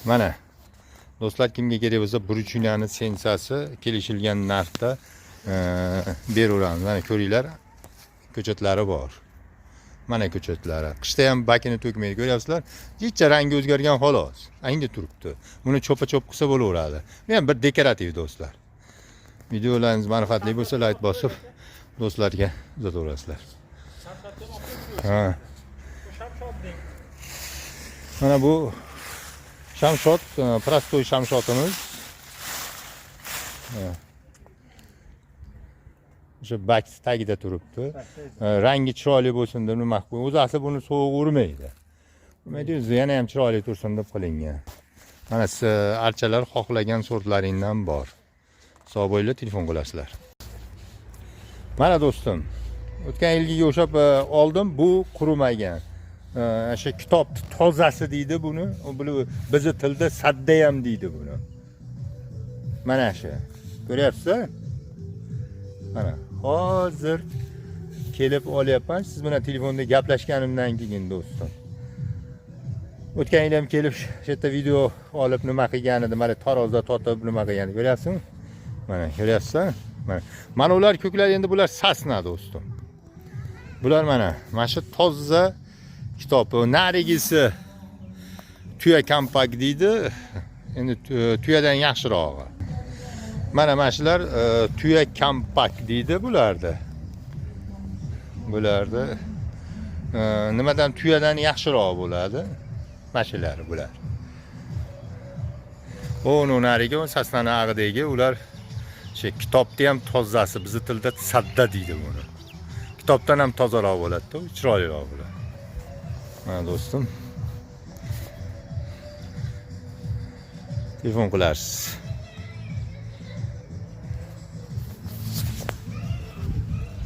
Mana do'stlar, kimga kerak bo'lsa, buruchinani sensasi kelishilgan narxda beraveramiz. Mana ko'ringlar, ko'chatlari bor. Mana ko'chatlari. Qishda ham bakini to'kmaydi, ko'ryapsizlar? Jicha rangi o'zgargan xolos. Anga turibdi. Buni cho'pa-cho'p qilsa bo'laveradi. Bu ham bir dekorativ, do'stlar. Videolaringiz manfaatli bo'lsa, layk bosib, do'stlarga uzataverasizlar. Ha. Shamshodning. Mana bu shamshod, простой shamshotimiz. Ha. O'sha bak tagida turibdi. Rangi chiroyli bo'lsin deb nima qilib qo'ygan. O'zi asli buni sovuq urmaydi. Urmaydi, o'zi yana ham chiroyli tursin deb qilingan. Mana siz archalar xohlagan sortlaringdan bor. Sog' bo'linglar, telefon qilasizlar. Mana do'stim, o'tgan yilgiga o'xshab oldim, bu qurimagan. O'sha kitob tozasi deydi buni. Buni bizni tilda saddayam deydi buni. Mana shu. Ko'ryapsiz? Mana hozir kelib olyapman. Siz bilan telefonda gaplashganimdan keyin, do'stim. O'tgan yil ham kelib shu yerda video olib nima qilgan edi, mana tarozda totib nima qilgan, ko'ryapsizmi? Mana ko'ryapsiz? Mana. Mana ular ko'klar, endi bular сосна, do'stim. Bular mana shu toza kitob. Narigisi tuya kompak deydi. Endi tuyadan yaxshirog'i. Mana shular tuya kompak deydi bularni. Bularni nimadan, tuyadan yaxshiroq bo'ladi. Mana shular bular. Uni narigi сосна ni ag'idagi ular shu kitobni ham tozasi, bizni tilda sadda deydi buni. Kitobdan ham tozaroq bo'ladi-da, chiroyliroq bo'ladi. Mana do'stim. Telefon qilarsiz.